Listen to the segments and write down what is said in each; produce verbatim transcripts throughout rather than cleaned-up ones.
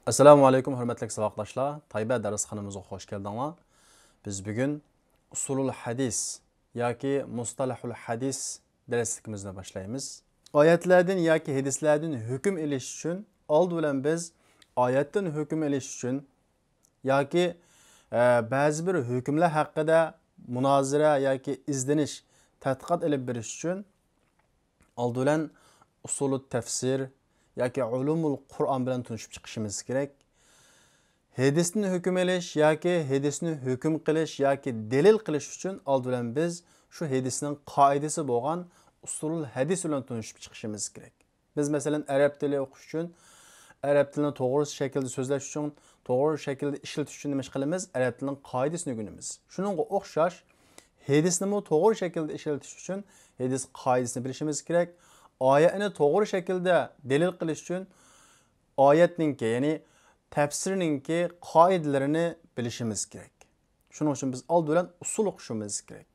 ئەسسالامۇ ئەلەيكۇم، ھۆرمەتلىك ساۋاقداشلار. تايبە دەرسخانىمىزغا خوش كەلدىڭلار. بىز بۈگۈن ئۇسۇلۇل ھەدىس ياكى مۇستەلەھۇل ھەدىس دەرسلىكىمىزنى باشلايمىز. ئايەتلەردىن ياكى ھەدىسلەردىن ھۆكۈم ئېلىش ئۈچۈن ئالدى بىلەن بىز ئايەتتىن ھۆكۈم ئېلىش ئۈچۈن ياكى، ئە، بەزى بىر ھۆكۈملەر ھەققىدە مۇنازىرە ياكى ئىزدىنىش، تەتقىقات ئېلىپ بېرىش ئۈچۈن ئالدى بىلەن ئۇسۇلۇت تەفسىر ياكى ئۇلۇمۇل قۇرئان بىلەن تونۇشۇپ چىقىشىمىز كېرەك. ھەدىستىن ھۆكۈم ئېلىش ياكى ھەدىسنى ھۆكۈم قىلىش ياكى دەلىل قىلىش ئۈچۈن ئالدى بىلەن بىز شۇ ھەدىسنىڭ قائىدىسى بولغان ئۇسۇلۇل ھەدىس بىلەن تونۇشۇپ چىقىشىمىز كېرەك. بىز، مەسىلەن، ئەرەب تىلى ئوقۇش ئۈچۈن، ئەرەب تىلىنى توغرا شەكىلدە سۆزلەش ئۈچۈن، توغرا شەكىلدە ئىشلىتىش ئۈچۈن نېمە ئىش قىلىمىز؟ ئەرەب تىلىنىڭ قائىدىسىنى ئۆگىنىمىز. شۇنىڭغا ئوخشاش، ھەدىسنىمۇ توغرا شەكىلدە ئىشلىتىش ئۈچۈن ھەدىس قائىدىسىنى بىلىشىمىز كېرەك. ئايەتنى توغرا شەكىلدە دەلىل قىلىش ئۈچۈن ئايەتنىڭكى، يەنى تەپسىرنىڭكى قائىدىلىرىنى بىلىشىمىز كېرەك. شۇنىڭ ئۈچۈن بىز ئالدى بىلەن ئۇسۇل ئوقۇشىمىز كېرەك.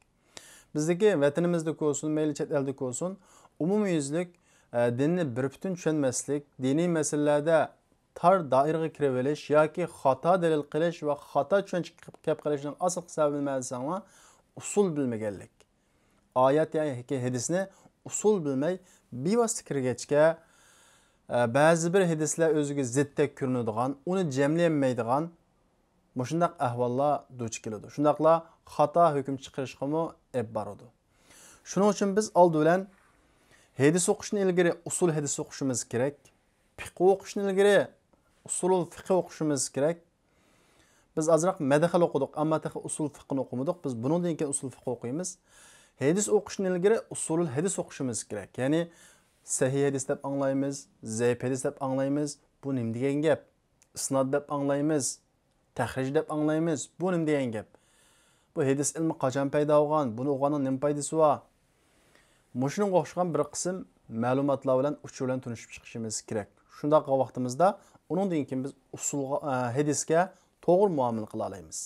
بىزدىكى ۋەتىنىمىزدىكى بولسۇن، مەيلى چەت ئەلدىكى بولسۇن، ئومۇميۈزلۈك، ئە، دىننى بىر پۈتۈن چۈشەنمەسلىك، دىنىي مەسىلىلەردە تار دائىرىگە كىرىۋېلىش ياكى خاتا دەلىل قىلىش ۋە خاتا چۈشەنچە كەپ قېلىشنىڭ ئاساسلىق سەۋەبى نېمە دېسەڭلار، ئۇسۇل بىلمىگەنلىك. ئايەت ياكى ھەدىسنى ئۇسۇل بىلمەي، بىۋاسىتە كىرگەچكە، ئە، بەزى بىر ھەدىسلەر ئۆزىگە زىتتەك كۆرۈنىدىغان، ئۇنى جەملىيەلمەيدىغان، مۇشۇنداق ئەھۋاللار دۇچ كېلىدۇ. شۇنداقلا خاتا ھۆكۈم چىقىرىشقىمۇ ئەپ بارىدۇ. شۇنىڭ ئۈچۈن بىز ئالدى بىلەن ھەدىس ئوقۇشتىن ئىلگىرى ئۇسۇل ھەدىس ئوقۇشىمىز كېرەك. پىقھۇ ئوقۇشتىن ئىلگىرى ئۇسۇلۇل فىقھى ئوقۇشىمىز كېرەك. بىز ئازراق مەدخەل ئوقۇدۇق، ئەمما تېخى ئۇسۇل فىقھىنى ئوقۇمىدۇق. بىز بۇنىڭدىن كېيىن ئۇسۇل فىقھى ئوقۇيمىز. ھەدىس ئوقۇشتىن ئىلگىرى ئۇسۇلۇل ھەدىس ئوقۇشىمىز كېرەك. يەنى سەھىھ ھەدىس دەپ ئاڭلايمىز، زەئىپ ھەدىس دەپ ئاڭلايمىز. بۇ نېمە دېگەن گەپ؟ ئىسناد دەپ ئاڭلايمىز، تەخرىج دەپ ئاڭلايمىز. بۇ نېمە دېگەن گەپ؟ بۇ ھەدىس ئىلمى قاچان پەيدا بولغان؟ بۇنى ئوقۇغاننىڭ نېمە پايدىسى بار؟ مۇشۇنىڭغا ئوخشىغان بىر قىسىم مەلۇماتلار بىلەن، ئۇچۇر بىلەن تونۇشۇپ چىقىشىمىز كېرەك. شۇنداق قىلغان ۋاقتىمىزدا ئۇنىڭدىن كېيىن بىز ئۇسۇلغا، ئە، ھەدىسكە توغرا مۇئامىلە قىلالايمىز.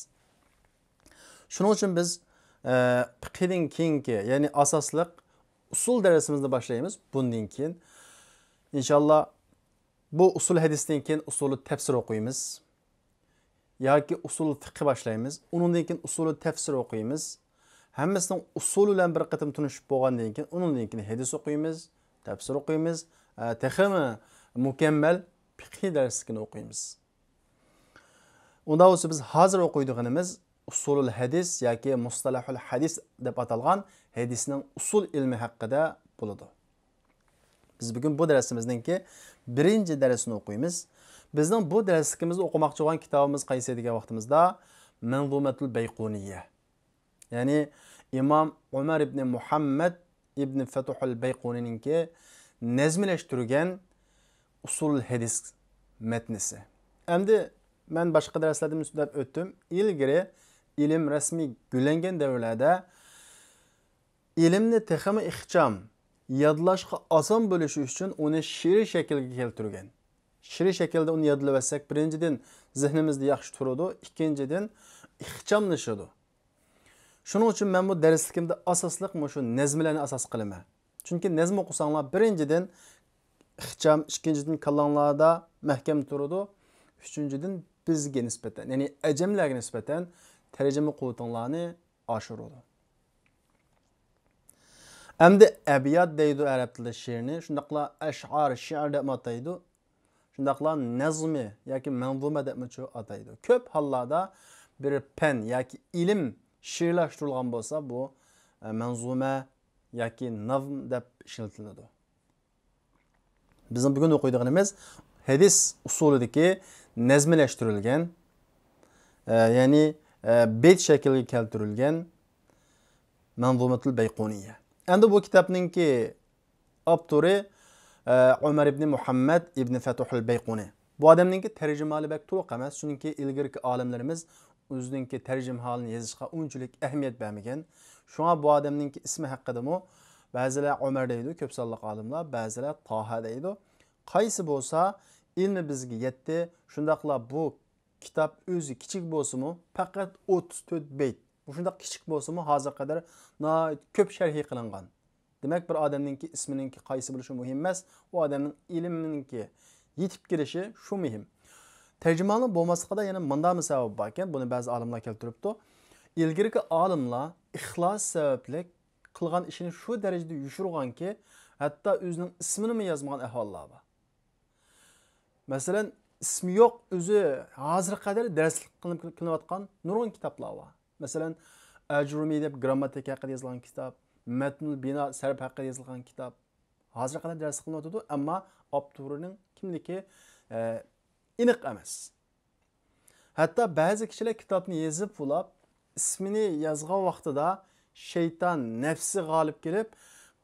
شۇنىڭ ئۈچۈن بىز، ئە، پىقھىدىن كېيىنكى، يەنى ئاساسلىق ئۇسۇل دەرسىمىزنى باشلايمىز. بۇندىن كېيىن، ئىنشاللا، بۇ ئۇسۇل ھەدىستىن كېيىن ئۇسۇلۇ تەپسىر ئوقۇيمىز. ياكى ئۇسۇلۇ فىقھى باشلايمىز. ئۇنىڭدىن كېيىن ئۇسۇلۇ تەپسىر ئوقۇيمىز. ھەممىسىنىڭ ئۇسۇلى بىلەن بىر قېتىم تونۇشۇپ بولغاندىن كېيىن، ئۇنىڭدىن كېيىن ھەدىس ئوقۇيمىز، تەپسىر ئوقۇيمىز. ئە، تېخىمۇ مۇكەممەل پىقھى دەرسلىكىنى ئوقۇيمىز. ئۇنداق بولسا بىز ھازىر ئوقۇيدىغىنىمىز ئۇسۇلۇل ھەدىس ياكى مۇستەلەھۇل ھەدىس دەپ ئاتالغان ھەدىسنىڭ ئۇسۇل ئىلمى ھەققىدە بولىدۇ. بىز بۈگۈن بۇ دەرسىمىزنىڭكى بىرىنچى دەرسىنى ئوقۇيمىز. بىزنىڭ بۇ دەرسلىكىمىزدە ئوقۇماقچى بولغان كىتابىمىز قايسى دېگەن ۋاقتىمىزدا، مەنزۇمەتۇل بەيقۇنىيە. يەنى ئىمام ئۆمەر ئىبنى مۇھەممەد ئىبنى فەتۇھۇل بەيقۇنىنىڭكى نەزملەشتۈرگەن ئۇسۇل ھەدىس مەتنىسى. ئەمدى مەن باشقا دەرسلەردە مۇشۇ دەپ ئۆتتۈم. ئىلگىرى ئىلىم رەسمىي گۈللەنگەن دەۋرلەردە ئىلىمنى تېخىمۇ ئىخچام، يادلاشقا ئاسان بولۇشى ئۈچۈن ئۇنى شېئىرىي شەكىلگە كەلتۈرگەن. شېئىرىي شەكىلدە ئۇنى يادلىۋەتسەك، بىرىنچىدىن، زېھنىمىزدە ياخشى تۇرىدۇ، ئىككىنچىدىن، ئىخچاملىشىدۇ. شۇنىڭ ئۈچۈن مەن بۇ دەرسلىكىمدە ئاساسلىق مۇشۇ نەزمىلەرنى ئاساس قىلىمەن. چۈنكى نەزم ئوقۇساڭلار، بىرىنچىدىن، ئىخچام، ئىككىنچىدىن، كاللاڭلاردا مەھكەم تۇرىدۇ، ئۈچىنچىدىن، بىزگە نىسبەتەن، يەنى ئەجەملەرگە نىسبەتەن تەرجىمە قۇۋۋىتىڭلارنى ئاشۇرىدۇ. ئەمدى ئەبيات دەيدۇ ئەرەب تىلىدا شېئىرنى، شۇنداقلا ئەشئار، شېئىر دەپمۇ ئاتايدۇ. شۇنداقلا نەزمى ياكى مەنزۇمە دەپمۇچۇ ئاتايدۇ. كۆپ ھاللاردا بىر پەن ياكى ئىلىم شېئىرلاشتۇرۇلغان بولسا، بۇ، ئە، مەنزۇمە ياكى نەزم دەپ ئىشلىتىلىدۇ. بىزنىڭ بۈگۈن ئوقۇيدىغىنىمىز ھەدىس ئۇسۇلىدىكى نەزملەشتۈرۈلگەن، ئە، يەنى، ئە، بەيت شەكلىگە كەلتۈرۈلگەن مەنزۇمەتۇل بەيقۇنىيە. ئەمدى بۇ كىتابنىڭكى ئاپتورى، ئە، ئۆمەر ئىبنى مۇھەممەد ئىبنى فەتۇھۇل بەيقۇنى. بۇ ئادەمنىڭكى تەرجىمىھالى بەك تولۇق ئەمەس، چۈنكى ئىلگىرىكى ئالىملىرىمىز ئۆزىنىڭكى تەرجىمىھالىنى يېزىشقا ئۇنچىلىك ئەھمىيەت بەرمىگەن. شۇڭا بۇ ئادەمنىڭكى ئىسمى ھەققىدىمۇ بەزىلەر ئۆمەر دەيدۇ، كۆپ سانلىق ئالىملار، بەزىلەر تاھا دەيدۇ. قايسى بولسا ئىلمى بىزگە يەتتى، شۇنداقلا بۇ كىتاب ئۆزى كىچىك بولسىمۇ، پەقەت ئوتتۇز تۆت بەيت. مۇشۇنداق كىچىك بولسىمۇ، ھازىرغا قەدەر ناھايىتى كۆپ شەرھى قىلىنغان. دېمەك، بىر ئادەمنىڭكى ئىسمىنىڭكى قايسى بولۇشى مۇھىم ئەمەس، ئۇ ئادەمنىڭ ئىلمىنىڭكى يېتىپ كېلىشى شۇ مۇھىم. تەرجىماننىڭ بولماسلىقىدا يەنە مۇنداقمۇ سەۋەب باركەن، بۇنى بەزى ئالىملار كەلتۈرۈپتۇ. ئىلگىرىكى ئالىملار ئىخلاس سەۋەبلىك قىلغان ئىشىنى شۇ دەرىجىدە يوشۇرغانكى، ھەتتا ئۆزىنىڭ ئىسمىنىمۇ يازمىغان ئەھۋاللار بار. مەسىلەن، ئىسمى يوق، ئۆزى ھازىرغا قەدەر دەرسلىك قىلىنىپ كېلىنىۋاتقان نۇرغۇن كىتابلار بار. مەسىلەن، ئەجرۇمى دەپ گرامماتىكا ھەققىدە يېزىلغان كىتاب، مەتنۇل بىنا سەرپ ھەققىدە يېزىلغان كىتاب، ھازىرغا قەدەر دەرس قىلىنىۋاتىدۇ، ئەمما ئاپتورىنىڭ كىملىكى، ئە، ئېنىق ئەمەس. ھەتتا بەزى كىشىلەر كىتابنى يېزىپ بولاپ، ئىسمىنى يازغان ۋاقتىدا شەيتان نەپسى غالىب كېلىپ،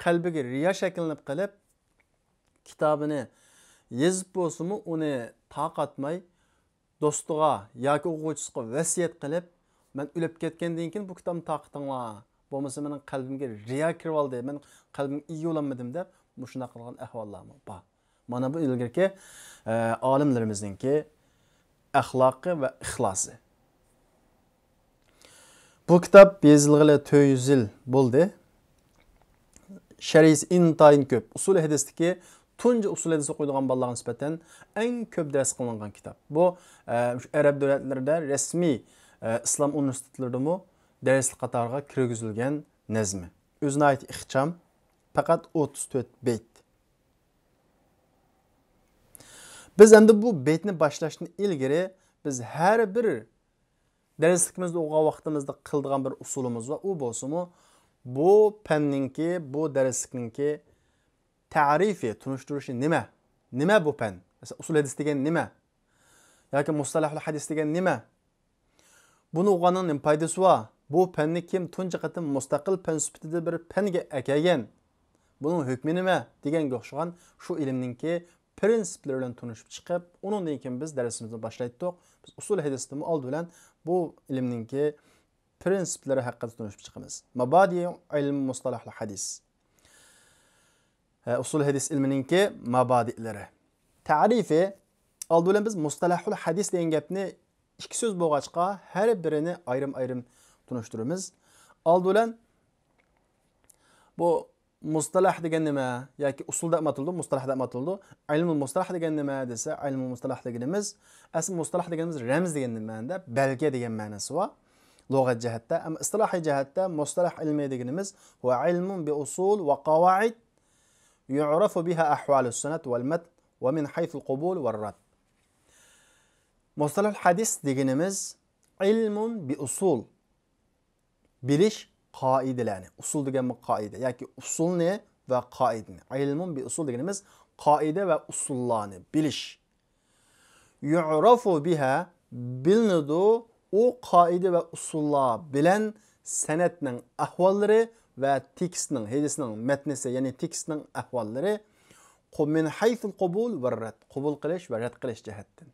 قەلبىگە رىيا شەكىللىنىپ قېلىپ، كىتابىنى يېزىپ بولسىمۇ، ئۇنى تاقاتماي، دوستىغا ياكى ئوقۇغۇچىسىغا ۋەسىيەت قىلىپ، مەن ئۆلۈپ كەتكەندىن كېيىن بۇ كىتابنى تارقىتىڭلار، بولمىسا مېنىڭ قەلبىمگە رىيا كىرىۋالدى، مەن قەلبىمگە ئىگە بولالمىدىم دەپ مۇشۇنداق قىلغان ئەھۋاللارمۇ بار. مانا بۇ ئىلگىرىكى، ئە، ئالىملىرىمىزنىڭكى ئەخلاقى ۋە ئىخلاسى. بۇ كىتاب يېزىلغىلى تۆت يۈز يىل بولدى. شەرھىسى ئىنتايىن كۆپ. ئۇسۇل ھەدىستىكى تۇنجى ئۇسۇل ھەدىس ئوقۇيدىغان بالىلارغا نىسبەتەن ئەڭ كۆپ دەرس قىلىنغان كىتاب. بۇ، ئە، مۇشۇ ئەرەب دۆلەتلىرىدە رەسمىي، ئە، ئىسلام ئۇنىۋېرسىتېتلىرىدىمۇ دەرسلىك قاتارىغا كىرگۈزۈلگەن نەزمى. ئۆزى ناھايىتى ئىخچام، پەقەت ئوتتۇز تۆت بەيت. بىز ئەمدى بۇ بەيتنى باشلاشتىن ئىلگىرى بىز ھەر بىر دەرسلىكىمىزدە ئوقۇغان ۋاقتىمىزدا قىلىدىغان بىر ئۇسۇلىمىز بار. ئۇ بولسىمۇ بۇ پەننىڭكى، بۇ دەرسلىكنىڭكى تەرىپى، تونۇشتۇرۇشى نېمە؟ نېمە بۇ پەن؟ مەسىلەن، ئۇسۇل ھەدىس دېگەن نېمە؟ ياكى مۇستەلەھۇل ھەدىس دېگەن نېمە؟ بۇنى ئوقۇغاننىڭ نېمە پايدىسى بار؟ بۇ پەننى كىم تۇنجى قېتىم مۇستەقىل پەن سۈپىتىدە بىر پەنگە ئەكەلگەن؟ بۇنىڭ ھۆكمى نېمە؟ دېگەنگە ئوخشىغان شۇ ئىلىمنىڭكى پرىنسىپلىرى بىلەن تونۇشۇپ چىقىپ، ئۇنىڭدىن كېيىن بىز دەرسىمىزنى باشلايتتۇق. بىز ئۇسۇل ھەدىستىمۇ ئالدى بىلەن بۇ ئىلىمنىڭكى پرىنسىپلىرى ھەققىدە تونۇشۇپ چىقىمىز. مابادىئۇ ئىلم مۇستەلەھۇل ھەدىس. ھە، ئۇسۇل ھەدىس ئىلمىنىڭكى مابادىئلىرى. تەرىپى، ئالدى بىلەن بىز مۇستەلەھۇل ھەدىس دېگەن گەپنى ئىككى سۆز بولغاچقا، ھەر بىرىنى ئايرىم-ئايرىم تونۇشتۇرىمىز. ئالدى بىلەن بۇ مۇستەلەھ دېگەن نېمە؟ ياكى ئۇسۇل دەپمۇ ئاتىلىدۇ، مۇستەلەھ دەپمۇ ئاتىلىدۇ. ئىلمۇل مۇستەلەھ دېگەن نېمە دېسە، ئىلمۇل مۇستەلەھ دېگىنىمىز، ئەسلى مۇستەلەھ دېگىنىمىز رەمز دېگەن مەنىدە، بەلگە دېگەن مەنىسى بار. لۇغەت جەھەتتە، ئەمما ئىستىلاھىي جەھەتتە مۇستەلەھ ئىلمى دېگىنىمىز، ھۇۋە ئىلمۇن بىئۇسۇل ۋە قاۋائىد يۇئرەفۇ بىھا ئەھۋالۇس سەنەد ۋەل مەتن ۋە مىن ھەيسۇل قوبۇل ۋەر رەد. مۇستەلەھۇل ھەدىس دېگىنىمىز ئىلمۇن بىئۇسۇل، بىلىش قائىدىلەرنى، ئۇسۇل دېگەنمۇ قائىدە ياكى ئۇسۇلنى ۋە قائىدىنى. ئىلمۇن بىئۇسۇل دېگىنىمىز قائىدە ۋە ئۇسۇللارنى بىلىش. يۇئرەفۇ بىھا، بىلىنىدۇ ئۇ قائىدە ۋە ئۇسۇللار بىلەن سەنەدنىڭ ئەھۋاللىرى ۋە تېكىستنىڭ، ھەدىسنىڭ مەتنىسى، يەنى تېكىستنىڭ ئەھۋاللىرى، قۇ-، مىن ھەيسۇل قوبۇل ۋە رەد، قوبۇل قىلىش ۋە رەت قىلىش جەھەتتىن.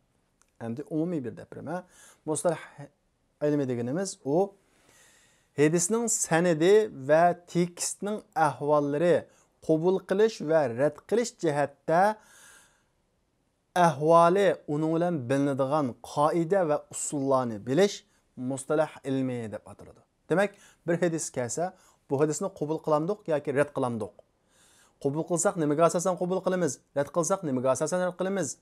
ئەمدى ئومۇمىي بىر دەپ بېرىمەن. مۇستەلەھ ئىلمى دېگىنىمىز ئۇ ھەدىسنىڭ سەنىدى ۋە تېكىستنىڭ ئەھۋاللىرى، قوبۇل قىلىش ۋە رەت قىلىش جەھەتتە ئەھۋالى، ئۇنىڭ بىلەن بىلىنىدىغان قائىدە ۋە ئۇسۇللارنى بىلىش مۇستەلەھ ئىلمى دەپ ئاتىلىدۇ. دېمەك، بىر ھەدىس كەلسە، بۇ ھەدىسنى قوبۇل قىلامدۇق ياكى رەت قىلامدۇق؟ قوبۇل قىلساق، نېمىگە ئاساسەن قوبۇل قىلىمىز؟ رەت قىلساق، نېمىگە ئاساسەن رەت قىلىمىز؟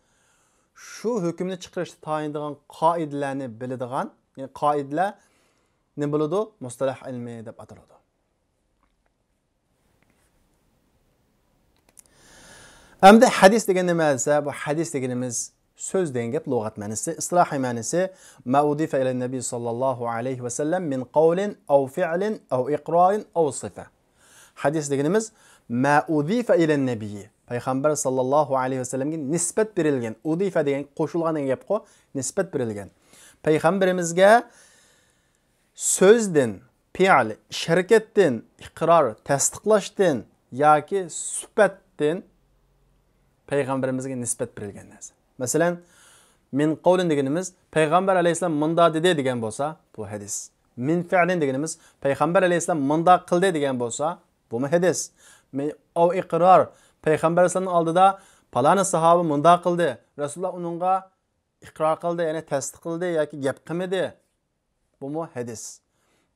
شۇ ھۆكۈمنى چىقىرىشتا تايىنىدىغان قائىدىلەرنى بىلىدىغان، يەنى قائىدىلەر نېمە بولىدۇ؟ مۇستەلەھ ئىلمى دەپ ئاتىلىدۇ. ئەمدى ھەدىس دېگەن نېمە دېسە، بۇ ھەدىس دېگىنىمىز سۆز دېگەن گەپ، لۇغەت مەنىسى، ئىستىلاھىي مەنىسى، ما ئۇدىفە ئىلەن نەبىي ساللاللاھۇ ئەلەيھى ۋەسەللەم مىن قەۋلىن ئەۋ فىئلىن ئەۋ ئىقرارىن ئەۋ سىفە. ھەدىس دېگىنىمىز ما ئۇدىفە ئىلەن نەبىي، پەيغەمبەر ساللاللاھۇ ئەلەيھى ۋەسەللەمگە نىسبەت بېرىلگەن، ئۇدىفە دېگەن قوشۇلغان دېگەن گەپقۇ، نىسبەت بېرىلگەن. پەيغەمبىرىمىزگە سۆزدىن، پېئىل، ئىش-ھەرىكەتتىن، ئىقرار، تەستىقلاشتىن ياكى سۈپەتتىن پەيغەمبىرىمىزگە نىسبەت بېرىلگەن نەرسە. مەسىلەن، مىن قەۋلىن دېگىنىمىز پەيغەمبەر ئەلەيھىسسالام مۇنداق دېدى دېگەن بولسا، بۇ ھەدىس. مىن فىئلىن دېگىنىمىز پەيغەمبەر ئەلەيھىسسالام مۇنداق قىلدى دېگەن بولسا، بۇمۇ ھەدىس. مىن، ئەۋ ئىقرار، پەيغەمبەر ئەلەيھىسسالامنىڭ ئالدىدا پالانى ساھابە مۇنداق قىلدى، رەسۇلۇللا ئۇنىڭغا ئىقرار قىلدى، يەنى تەستىقلىدى ياكى گەپ قىلمىدى. بۇمۇ ھەدىس.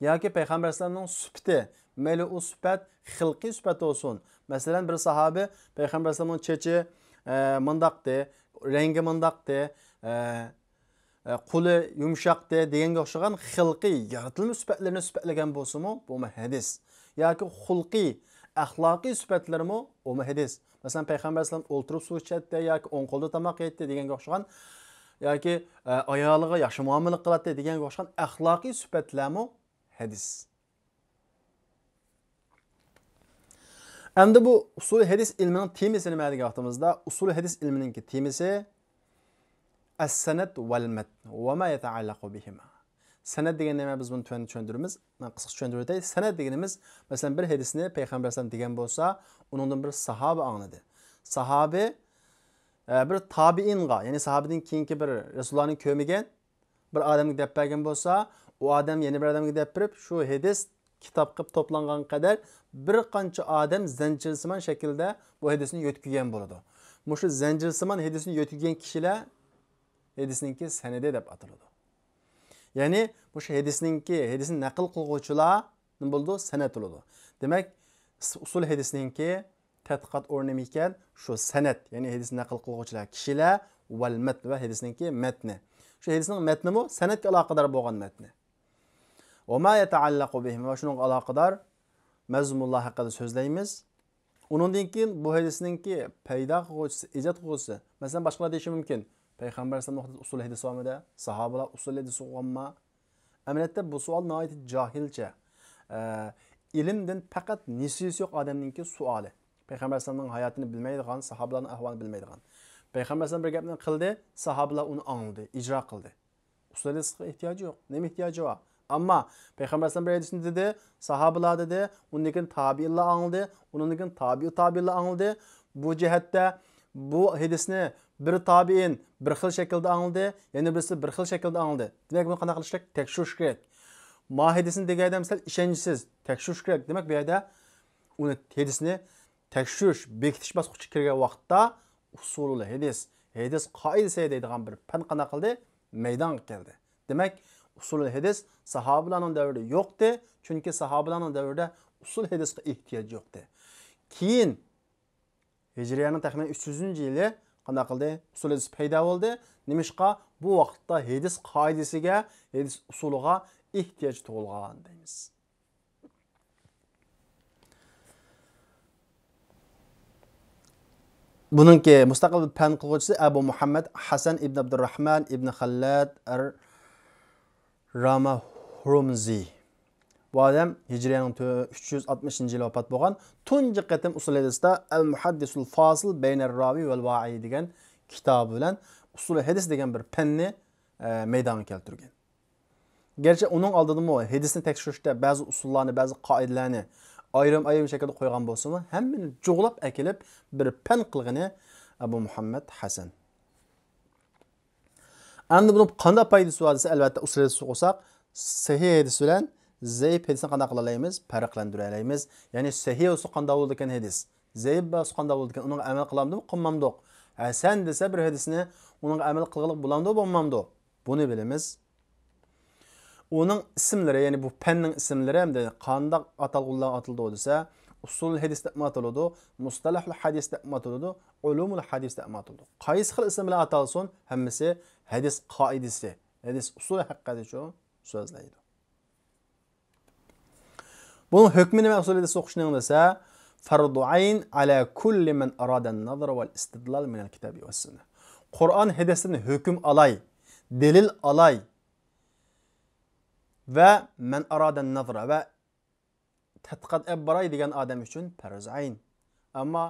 ياكى پەيغەمبەر ئەلەيھىسسالامنىڭ سۈپىتى، مەيلى ئۇ سۈپەت خىلقىي سۈپەت بولسۇن. مەسىلەن، بىر ساھابى پەيغەمبەر ئەلەيھىسسالامنىڭ چېچى، ئە، مۇنداقتى، رەڭگى مۇنداقتى، ئە، ئە، قولى يۇمشاقتى دېگەنگە ئوخشىغان خىلقىي يارىتىلما سۈپەتلىرىنى سۈپەتلىگەن بولسىمۇ، بۇمۇ ھەدىس. ياكى خۇلقىي، ئەخلاقىي سۈپەتلىرىمۇ، ئۇمۇ ھەدىس. مەسىلەن، پەيغەمبەر ئەلەيھىسسالام ئولتۇرۇپ سۇ ئىچەتتى ياكى ئوڭ قولدا تاماق يەيتتى دېگەنگە ئوخشىغان، ياكى، ئە، ئايالىغا ياخشى مۇئامىلە قىلاتتى دېگەنگە ئوخشىغان ئەخلاقىي سۈپەتلەرمۇ ھەدىس. ئەمدى بۇ ئۇسۇل ھەدىس ئىلمىنىڭ تېمىسى نېمە دېگەن ۋاقتىمىزدا، ئۇسۇل ھەدىس ئىلمىنىڭكى تېمىسى ئەس-سەنەد ۋەل مەتن ۋە ما يەتەئەللەقۇ بىھىما. سەنەد دېگەن نېمە؟ بىز بۇنى تۆۋەندە چۈشەندۈرىمىز. مەن قىسقىچە چۈشەندۈرۈۋېتەي. سەنەد دېگىنىمىز، مەسىلەن، بىر ھەدىسنى پەيغەمبەر ئەلەيھىسسالام دېگەن بولسا، ئۇنىڭدىن بىر ساھابە ئاڭلىدى. ساھابە، ئە، بىر تابىئىنغا، يەنى ساھابىدىن كېيىنكى بىر رەسۇلۇللانى كۆرمىگەن بىر ئادەمگە دەپ بەرگەن بولسا، ئۇ ئادەم يەنە بىر ئادەمگە دەپ بېرىپ، شۇ ھەدىس كىتاب قىلىپ توپلانغان قەدەر بىر قانچە ئادەم زەنجىرسىمان شەكىلدە بۇ ھەدىسنى يۆتكىگەن بولىدۇ. مۇشۇ زەنجىرسىمان ھەدىسنى يۆتكىگەن كىشىلەر ھەدىسنىڭكى سەنىدى دەپ ئاتىلىدۇ. يەنى مۇشۇ ھەدىسنىڭكى، ھەدىسنى نەقىل قىلغۇچىلار نېمە بولىدۇ؟ سەنەد بولىدۇ. دېمەك، ئۇسۇل ھەدىسنىڭكى تەتقىقات ئورنى نېمىكەن؟ شۇ سەنەد، يەنى ھەدىس نەقىل قىلغۇچىلار، كىشىلەر، ۋەل مەتن ۋە ھەدىسنىڭكى مەتنى. شۇ ھەدىسنىڭ مەتنىمۇ سەنەدكە ئالاقىدار بولغان مەتنى. ۋە ما يەتەئەللەقۇ بىھىما ۋە شۇنىڭغا ئالاقىدار مەزمۇنلار ھەققىدە سۆزلەيمىز. ئۇنىڭدىن كېيىن بۇ ھەدىسنىڭكى پەيدا قىلغۇچىسى، ئىجاد قىلغۇچىسى، مەسىلەن، باشقىلار دېيىشى مۇمكىن، پەيغەمبەر ئەلەيھىسسالامنىڭ ئۇسۇل ھەدىسى بارمىدى؟ ساھابىلار ئۇسۇل ھەدىسى قىلغانما؟ ئەمەلىيەتتە بۇ سوئال ناھايىتى جاھىلچە، ئە، ئىلىمدىن پەقەت نېسىۋىسى يوق ئادەمنىڭكى سوئالى. پەيغەمبەر ئەلەيھىسسالامنىڭ ھاياتىنى بىلمەيدىغان، ساھابىلارنىڭ ئەھۋالىنى بىلمەيدىغان. پەيغەمبەر ئەلەيھىسسالام بىر گەپنى قىلدى، ساھابىلار ئۇنى ئاڭلىدى، ئىجرا قىلدى. ئۇسۇل ھەدىسقا ئېھتىياجى يوق. نېمە ئېھتىياجى بار؟ ئەمما پەيغەمبەر ئەلەيھىسسالام بىر ھەدىسنى دېدى، ساھابىلار دېدى، ئۇندىن كېيىن تابىئىنلار ئاڭلىدى، ئۇنىڭدىن كېيىن تابىئۇ تابىئىنلار ئاڭلىدى. بۇ جەھەتتە بۇ ھەدىسنى بىر تابىئىن بىر خىل شەكىلدە ئاڭلىدى، يەنە بىرسى بىر خىل شەكىلدە ئاڭلىدى. دېمەك، بۇنى قانداق قىلىش كېرەك؟ تەكشۈرۈش كېرەك. ما ھەدىسنى دېگەن ئادەم سەل ئىشەنچسىز، تەكشۈرۈش كېرەك. دېمەك، بۇ يەردە ئۇنى، ھەدىسنى تەكشۈرۈش، بېكىتىش باسقۇچىغا كىرگەن ۋاقىتتا ئۇسۇلۇل ھەدىس، ھەدىس قائىدىسى دەيدىغان بىر پەن قانداق قىلدى؟ مەيدانغا كەلدى. دېمەك، ئۇسۇلۇل ھەدىس ساھابىلارنىڭ دەۋرىدە يوقتى، چۈنكى ساھابىلارنىڭ دەۋرىدە ئۇسۇل ھەدىسقا ئېھتىياج يوقتى. كېيىن ھىجرىيەنىڭ تەخمىنەن ئۈچ يۈزىنچى يىلى قانداق قىلدى؟ ئۇسۇل ھەدىس پەيدا بولدى. نېمىشقا؟ بۇ ۋاقىتتا ھەدىس قائىدىسىگە، ھەدىس ئۇسۇلىغا ئېھتىياج تۇغۇلغان دەيمىز. بۇنىڭكى مۇستەقىل پەن قىلغۇچىسى ئەبۇ مۇھەممەد ھەسەن ئىبن ئابدۇرراھمان ئىبن خەللەت ئەر راماھرۇمزى. بۇ ئادەم ھىجرىيەنىڭ تۆ-، ئۈچ يۈز ئاتمىشىنچى يىلى ۋاپات بولغان. تۇنجى قېتىم ئۇسۇل ھەدىستە ئەل مۇھەددىسۇل فاسىل بەينەر راۋى ۋەل ۋائى دېگەن كىتابى بىلەن ئۇسۇل ھەدىس دېگەن بىر پەننى، ئە، مەيدانغا كەلتۈرگەن. گەرچە ئۇنىڭ ئالدىدىمۇ ھەدىسنى تەكشۈرۈشتە بەزى ئۇسۇللارنى، بەزى قائىدىلەرنى ئايرىم-ئايرىم شەكىلدە قويغان بولسىمۇ، ھەممىنى جۇغلاپ ئەكېلىپ بىر پەن قىلغىنى ئەبۇ مۇھەممەد ھەسەن. ئەمدى بۇنىڭ قانداق پايدىسى بار دېسە، ئەلۋەتتە، ئۇسۇل ھەدىس قىلساق، سەھىھ ھەدىس بىلەن زەئىپ ھەدىسنى قانداق قىلالايمىز؟ پەرقلەندۈرەلەيمىز. يەنى سەھىھ بولسا قانداق بولىدىكەن ھەدىس؟ زەئىپ بولسا قانداق بولىدىكەن؟ ئۇنىڭغا ئەمەل قىلامدۇ، قىلمامدۇق؟ ھەسەن دېسە بىر ھەدىسنى، ئۇنىڭغا ئەمەل قىلغىلى بولامدۇ، بولمامدۇ؟ بۇنى بىلىمىز. ئۇنىڭ ئىسىملىرى، يەنى بۇ پەننىڭ ئىسىملىرى ھەمدە قانداق ئاتالغۇلار ئاتىلىدۇ دېسە، ئۇسۇل ھەدىس دەپمۇ ئاتىلىدۇ، مۇستەلەھۇل ھەدىس دەپمۇ ئاتىلىدۇ، ئۇلۇمۇل ھەدىس دەپمۇ ئاتىلىدۇ. قايسى خىل ئىسىم بىلەن ئاتالسۇن، ھەممىسى ھەدىس قائىدىسى، ھەدىس ئۇسۇلى ھەققىدە شۇ سۆزلەيدۇ. بۇنىڭ ھۆكمى نېمە ئۇسۇل ھەدىس ئوقۇشنىڭ دېسە، فەرزۇ ئەين ئەلا كۇللى مەن ئارادەن نەزەر ۋەل ئىستىدلال مىنەل كىتابى ۋەس سۈننە. قۇرئان ھەدىستىن ھۆكۈم ئالاي، دەلىل ئالاي ۋە مەن ئارادەن نەزەر ۋە تەتقىقات ئېلىپ باراي دېگەن ئادەم ئۈچۈن پەرزۇ ئەين. ئەمما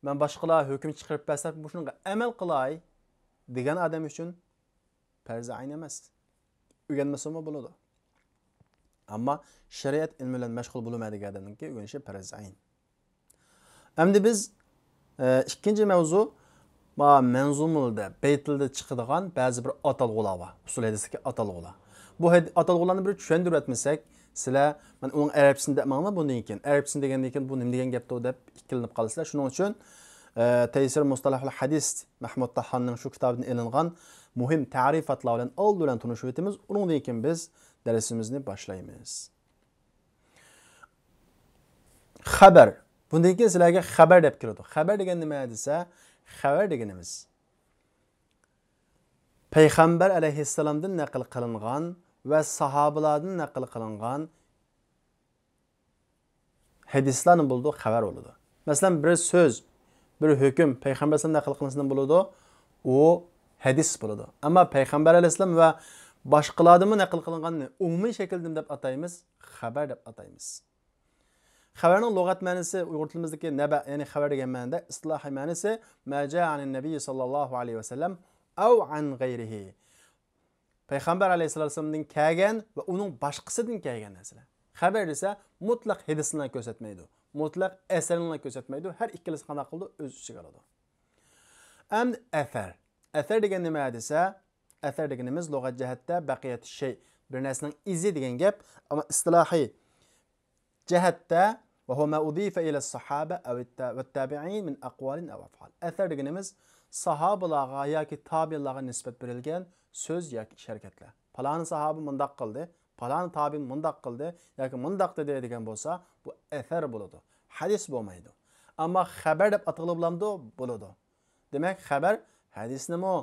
مەن باشقىلار ھۆكۈم چىقىرىپ بەرسە، مۇشۇنىڭغا ئەمەل قىلاي دېگەن ئادەم ئۈچۈن پەرزى ئەين ئەمەس. ئۆگەنمىسىمۇ بولىدۇ. ئەمما شەرىئەت ئىلمى بىلەن مەشغۇل بولىمەن دېگەن ئادەمنىڭكى ئۆگىنىشى پەرزى ئەين. ئەمدى بىز، ئە، ئىككىنچى مەۋزۇ، ما مەنزۇمىلىدە، بەيتىلدە چىقىدىغان بەزى بىر ئاتالغۇلار بار. ئۇسۇل ھەدىستىكى ئاتالغۇلار. بۇ ھەد-، ئاتالغۇلارنى بىر چۈشەندۈرۈۋەتمىسەك، سىلەر، مەن ئۇنىڭ ئەرەبچىسىنى دەپ ماڭىمەن بۇندىن كېيىن. ئەرەبچىسىنى دېگەندىن كېيىن بۇ نېمە دېگەن گەپتۇ دەپ ئىككىلىنىپ قالىسىلەر. شۇنىڭ ئۈچۈن، ئە، تەيسىر مۇستەلەھۇل ھەدىس مەھمۇد تاھاننىڭ شۇ كىتابىدىن ئېلىنغان مۇھىم تەرىپاتلار بىلەن ئالدى بىلەن تونۇشۇۋېتىمىز. ئۇنىڭدىن كېيىن بىز دەرسىمىزنى باشلايمىز. خەبەر. بۇندىن كېيىن سىلەرگە خەبەر دەپ كېلىدۇ. خەبەر دېگەن نېمە دېسە، خەۋەر دېگىنىمىز پەيغەمبەر ئەلەيھىسسالامدىن نەقىل قىلىنغان ۋە ساھابىلاردىن نەقىل قىلىنغان ھەدىسلەرنى بولىدۇ، خەۋەر بولىدۇ. مەسىلەن، بىر سۆز، بىر ھۆكۈم پەيغەمبەر ئەلەيھىسسالام نەقىل قىلىنسىدىن بولىدۇ، ئۇ ھەدىس بولىدۇ. ئەمما پەيغەمبەر ئەلەيھىسسالام ۋە باشقىلاردىنمۇ نەقىل قىلىنغاننى ئومۇمىي شەكىلدە نېمە دەپ ئاتايمىز؟ خەۋەر دەپ ئاتايمىز. خەۋەرنىڭ لۇغەت مەنىسى ئۇيغۇر تىلىمىزدىكى نەبە، يەنى خەۋەر دېگەن مەنىدە، ئىستىلاھىي مەنىسى ما جاء عن النبي صلى الله عليه وسلم أو عن غيره. پەيغەمبەر ئەلەيھىسسالاتۇ ۋەسسالامدىن كەلگەن ۋە ئۇنىڭ باشقىسىدىن كەلگەن نەرسىلەر. خەۋەر دېسە مۇتلەق ھەدىسنى كۆرسەتمەيدۇ، مۇتلەق ئەسەرنى كۆرسەتمەيدۇ، ھەر ئىككىلىسى قانداق قىلىدۇ؟ ئۆز ئىچىگە ئالىدۇ. ئەمدى ئەسەر. ئەسەر دېگەن نېمە دېسە، ئەسەر دېگىنىمىز لۇغەت جەھەتتە بەقىيەتۇ شەي، بىر نەرسىنىڭ ئىزى دېگەن گەپ، ئەمما ئىستىلاھىي جەھەتتە، وهو ما أضيف إلى الصحابة أو التابعين من أقوال أو أفعال. ئەسەر دېگىنىمىز ساھابىلارغا ياكى تابىئىنلارغا نىسبەت بېرىلگەن سۆز ياكى ئىش ھەرىكەتلەر. پالانى ساھابە مۇنداق قىلدى، پالانى تابىئىن مۇنداق قىلدى ياكى مۇنداق دېدى دېگەن بولسا، بۇ ئەسەر بولىدۇ. ھەدىس بولمايدۇ. ئەمما خەۋەر دەپ ئاتىغىلى بولامدۇ؟ بولىدۇ. دېمەك، خەۋەر ھەدىسنىمۇ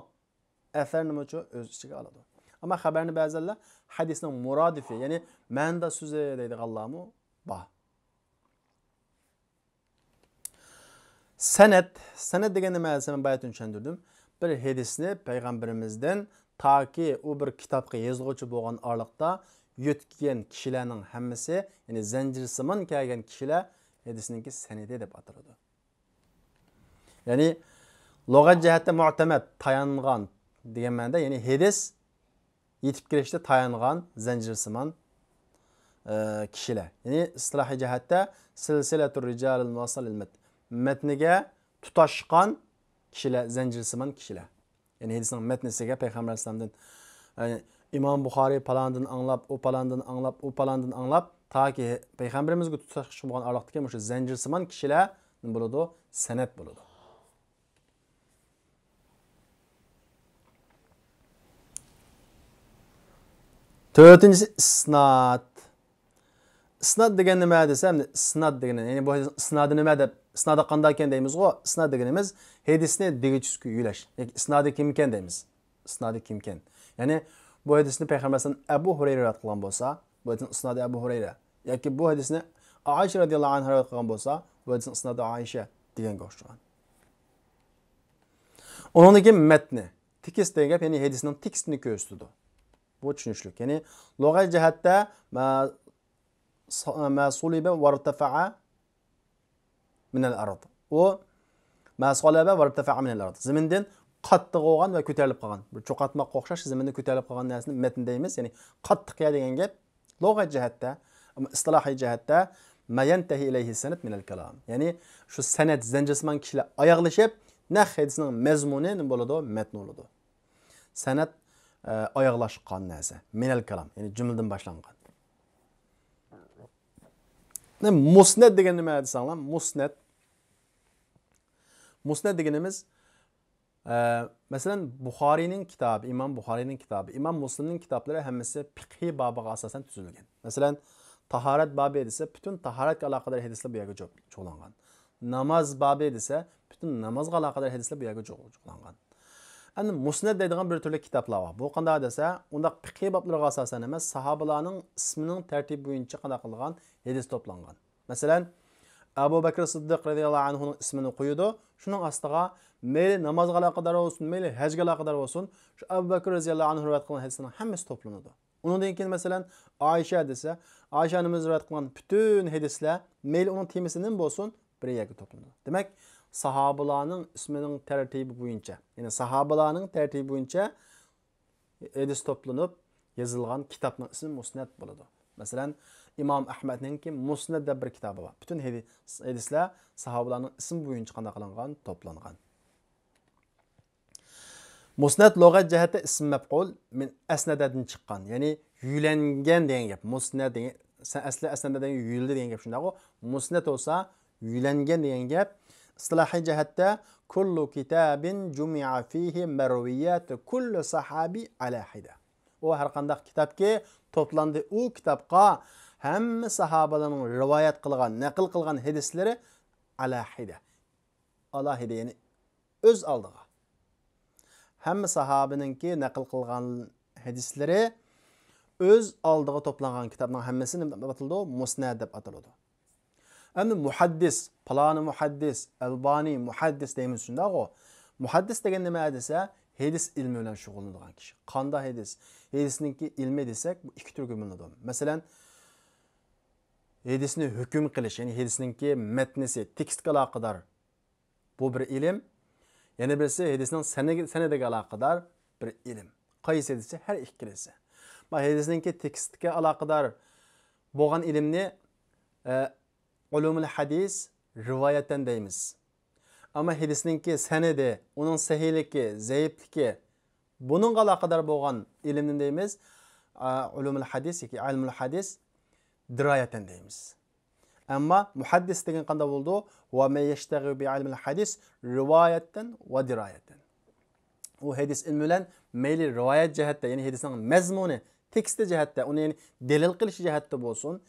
ئەسەرنىمۇچۇ ئۆز ئىچىگە ئالىدۇ. ئەمما خەۋەرنى بەزىلەر ھەدىسنىڭ مۇرادىپى، يەنى مەنىداش سۆزى دەيدىغانلارمۇ بار. سەنەد، سەنەد دېگەن نېمە دېسە، مەن باياتىن چۈشەندۈردۈم. بىر ھەدىسنى پەيغەمبىرىمىزدىن تاكى ئۇ بىر كىتابقا يېزىلغۇچە بولغان ئارىلىقتا يۆتكىگەن كىشىلەرنىڭ ھەممىسى، يەنى زەنجىرسىمان كەلگەن كىشىلەر ھەدىسنىڭكى سەنىدى دەپ ئاتىلىدۇ. يەنى لۇغەت جەھەتتە مۇئتەمەد، تايانغان دېگەن مەنىدە، يەنى ھەدىس يېتىپ كېلىشتە تايانغان زەنجىرسىمان، ئە، كىشىلەر. يەنى ئىستىلاھىي جەھەتتە سىلسىلەتۇر رىجالىل مۇۋەسسەل لىل مەتن. مەتنىگە تۇتاشقان كىشىلەر، زەنجىرسىمان كىشىلەر. يەنى ھەدىسنىڭ مەتنىسىگە پەيغەمبەر ئەلەيھىسسالامدىن، يەنى ئىمام بۇخارىي پالاندىن ئاڭلاپ، ئۇ پالاندىن ئاڭلاپ، ئۇ پالاندىن ئاڭلاپ، تاكى پەيغەمبىرىمىزگە تۇتاشقۇچى بولغان ئارىلىقتىكى مۇشۇ زەنجىرسىمان كىشىلەر نېمە بولىدۇ؟ سەنەد بولىدۇ. تۆتىنچىسى ئىسناد. ئىسناد دېگەن نېمە دېسە، ئەمدى ئىسناد دېگىنى، يەنى بۇ ھەدىسنىڭ ئىسنادى نېمە دەپ، ئىسنادى قانداق ئىكەن دەيمىزغۇ؟ ئىسناد دېگىنىمىز ھەدىسنى دېگۈچىسىگە يۆلەش. ياكى ئىسنادى كىم ئىكەن دەيمىز. ئىسنادى كىم ئىكەن؟ يەنى بۇ ھەدىسنى پەيغەمبەر ئەلەيھىسسالام ئەبۇ ھۇرەيرە رىۋايەت قىلغان بولسا، بۇ ھەدىسنىڭ ئىسنادى ئەبۇ ھۇرەيرە. ياكى بۇ ھەدىسنى ئائىشە رەزىياللاھۇ ئەنھا رىۋايەت قىلغان بولسا، بۇ ھەدىسنىڭ ئىسنادى ئائىشە دېگەنگە ئوخشىغان. ئۇنىڭدىن كېيىن مەتنى، تېكىست دېگەن گەپ، يەنى ھەدىسنىڭ تېكىستىنى كۆرسىتىدۇ. بۇ چۈشىنىشلىك. يەنى لۇغەت جەھەتتە ما، ما سۇلىبە ۋارتەفەئە مىنەل ئەرض. ئۇ ما سۇلىبە ۋارتەفەئە مىنەل ئەرض. زېمىندىن قاتتىق بولغان ۋە كۆتەرىلىپ قالغان. بىر چوقاتماققا ئوخشاش زېمىندىن كۆتەرىلىپ قالغان نەرسىنى مەتن دەيمىز. يەنى قاتتىق يەر دېگەن گەپ. لۇغەت جەھەتتە، ئەمما ئىستىلاھىي جەھەتتە ما يەنتەھى ئىلەيھى سەنەد مىنەل كالام. يەنى شۇ سەنەد، زەنجىرسىمان كىشىلەر ئاياغلىشىپ، نەق ھەدىسنىڭ مەزمۇنى نېمە بولىدۇ؟ مەتن بولىدۇ. سەنەد، ئە، ئاياغلاشقان نەرسە. مىنەل كالام، يەنى جۈملىدىن باشلانغان. نە، مۇسنەد دېگەن نېمە دېسەڭلار؟ مۇسنەد. مۇسنەد دېگىنىمىز، ئە، مەسىلەن، بۇخارىينىڭ كىتابى، ئىمام بۇخارىينىڭ كىتابى، ئىمام مۇسلىمنىڭ كىتابلىرى ھەممىسى پىقھىي بابىغا ئاساسەن تۈزۈلگەن. مەسىلەن، تاھارەت بابى دېسە، پۈتۈن تاھارەتكە ئالاقىدار ھەدىسلەر بۇ يەرگە جۇ-، جۇغلانغان. ناماز بابى دېسە، پۈتۈن نامازغا ئالاقىدار ھەدىسلەر بۇ يەرگە جۇغ-، جۇغلانغان. ئەمدى مۇسنەد دەيدىغان بىر تۈرلۈك كىتابلار بار. بۇ قانداق دېسە، ئۇنداق پىقھىي بابلىرىغا ئاساسەن ئەمەس، ساھابىلارنىڭ ئىسمىنىڭ تەرتىپى بويىچە قانداق قىلغان ھەدىس توپلانغان. مەسىلەن، ئەبۇ بەكرى سىددىق رەزىياللاھۇ ئەنھۇنىڭ ئىسمىنى قويىدۇ. شۇنىڭ ئاستىغا مەيلى نامازغا ئالاقىدار بولسۇن، مەيلى ھەجگە ئالاقىدار بولسۇن، شۇ ئەبۇ بەكرى رەزىياللاھۇ ئەنھۇ رىۋايەت قىلغان ھەدىسلەرنىڭ ھەممىسى توپلىنىدۇ. ئۇنىڭدىن كېيىن، مەسىلەن، ئائىشە دېسە، ئائىشە ئانىمىز رىۋايەت قىلغان پۈتۈن ھەدىسلەر، مەيلى ئۇنىڭ تېمىسى نېمە بولسۇن، بىر يەرگە توپلىنىدۇ. دېمەك، ساھابىلارنىڭ ئىسمىنىڭ تەرتىپى بويىچە، يەنى ساھابىلارنىڭ تەرتىپى بويىچە ھەدىس توپلىنىپ يېزىلغان كىتابنىڭ ئىسمى مۇسنەد بولىدۇ. مەسىلەن، ئىمام ئەھمەدنىڭكى مۇسنەد دەپ بىر كىتابى بار. پۈتۈن ھەدىس-، ھەدىسلەر ساھابىلارنىڭ ئىسمى بويىچە قانداق قىلىنغان، توپلانغان. مۇسنەد لۇغەت جەھەتتە ئىسم مەپئۇل مىن ئەسنەدەدىن چىققان، يەنى يۆلەنگەن دېگەن گەپ. مۇسنەد دېگەن، سەن ئەسلى ئەسنەدە دېگەن يۆلىدى دېگەن گەپ، شۇنداققۇ؟ مۇسنەد بولسا يۆلەنگەن دېگەن گەپ. ئىستىلاھىي جەھەتتە كۇللۇ كىتابىن جۇمىئە فىھى مەرۋىياتۇ كۇللى ساھابى ئەلا ھىدە. ئۇ ھەر قانداق كىتابكى توپلاندى، ئۇ كىتابقا ھەممە ساھابىلەرنىڭ رىۋايەت قىلغان، نەقىل قىلغان ھەدىسلىرى ئەلا ھىدە. ئالاھىدە، يەنى ئۆز ئالدىغا. ھەممە ساھابىنىڭكى نەقىل قىلغان ھەدىسلىرى ئۆز ئالدىغا توپلانغان كىتابنىڭ ھەممىسى نېمە دەپ ئاتىلىدۇ؟ مۇسنەد دەپ ئاتىلىدۇ. ئەمدى مۇھەددىس، پالانى مۇھەددىس، ئەلبانى مۇھەددىس دەيمىز شۇنداقغۇ؟ مۇھەددىس دېگەن نېمە دېسە، ھەدىس ئىلمى بىلەن شۇغۇللىنىدىغان كىشى. قانداق ھەدىس؟ ھەدىسنىڭكى ئىلمى دېسەك، بۇ ئىككى تۈرگە بۆلۈنىدۇ. مەسىلەن، ھەدىسنى ھۆكۈم قىلىش، يەنى ھەدىسنىڭكى مەتنىسى، تېكىستكە ئالاقىدار، بۇ بىر ئىلىم. يەنە بىرسى ھەدىسنىڭ سەنىگە-، سەنىدىگە ئالاقىدار بىر ئىلىم. قايسى دېسە، ھەر ئىككىلىسى. ما ھەدىسنىڭكى تېكىستكە ئالاقىدار بولغان ئىلىمنى، ئە، ئۇلۇمۇل ھەدىس رىۋايەتەن دەيمىز. ئەمما ھەدىسنىڭكى سەنىدى، ئۇنىڭ سەھىھلىكى، زەئىپلىكى، بۇنىڭغا ئالاقىدار بولغان ئىلىمنى دەيمىز، ئە، ئۇلۇمۇل ھەدىس ياكى ئىلمۇل ھەدىس دىرايەتەن دەيمىز. ئەمما مۇھەددىس دېگەن قانداق بولىدۇ؟ ۋە مەن يەشتەغىل بىئىلمىل ھەدىس رىۋايەتەن ۋە دىرايەتەن. ئۇ ھەدىس ئىلمى بىلەن مەيلى رىۋايەت جەھەتتە، يەنى ھەدىسنىڭ مەزمۇنى، تېكىستى جەھەتتە، ئۇنى يەنى دەلىل قىلىش جەھەتتە بولسۇن،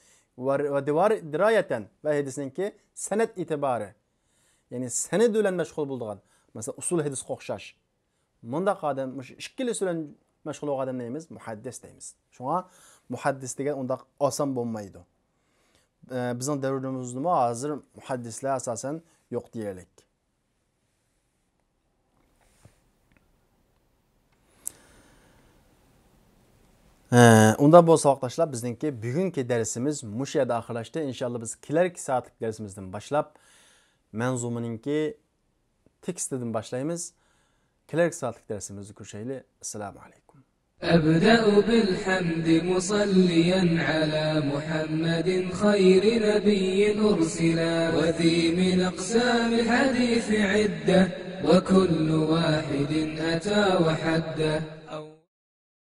ۋە، ۋە دىۋار-، دىرايەتەن ۋە ھەدىسنىڭكى سەنەد ئېتىبارى، يەنى سەنەد بىلەن مەشغۇل بولىدىغان، مەسىلەن، ئۇسۇل ھەدىسقا ئوخشاش. مۇنداق ئادەم، مۇشۇ ئىككىلىسى بىلەن مەشغۇل بولغان ئادەم دەيمىز، مۇھەددىس دەيمىز. شۇڭا مۇھەددىس دېگەن ئۇنداق ئاسان بولمايدۇ. ئە، بىزنىڭ دەۋرىمىزدىمۇ ھازىر مۇھەددىسلەر ئاساسەن يوق دېيەرلىك. ھە، ئۇنداق بولسا، ساۋاقداشلار، بىزنىڭكى بۈگۈنكى دەرسىمىز مۇشۇ يەردە ئاخىرلاشتى. ئىنشاللا بىز كېلەركى سائەتلىك دەرسىمىزدىن باشلاپ مەنزۇمىنىڭكى تېكىستىدىن باشلايمىز. كېلەركى سائەتلىك دەرسىمىزدە كۆرۈشەيلى. ئەسسالامۇ ئەلەيكۇم. أبدأ بالحمد مصليا على محمد خير نبي أرسلا، وذي من أقسام الحديث عدة، وكل واحد أتى وحده.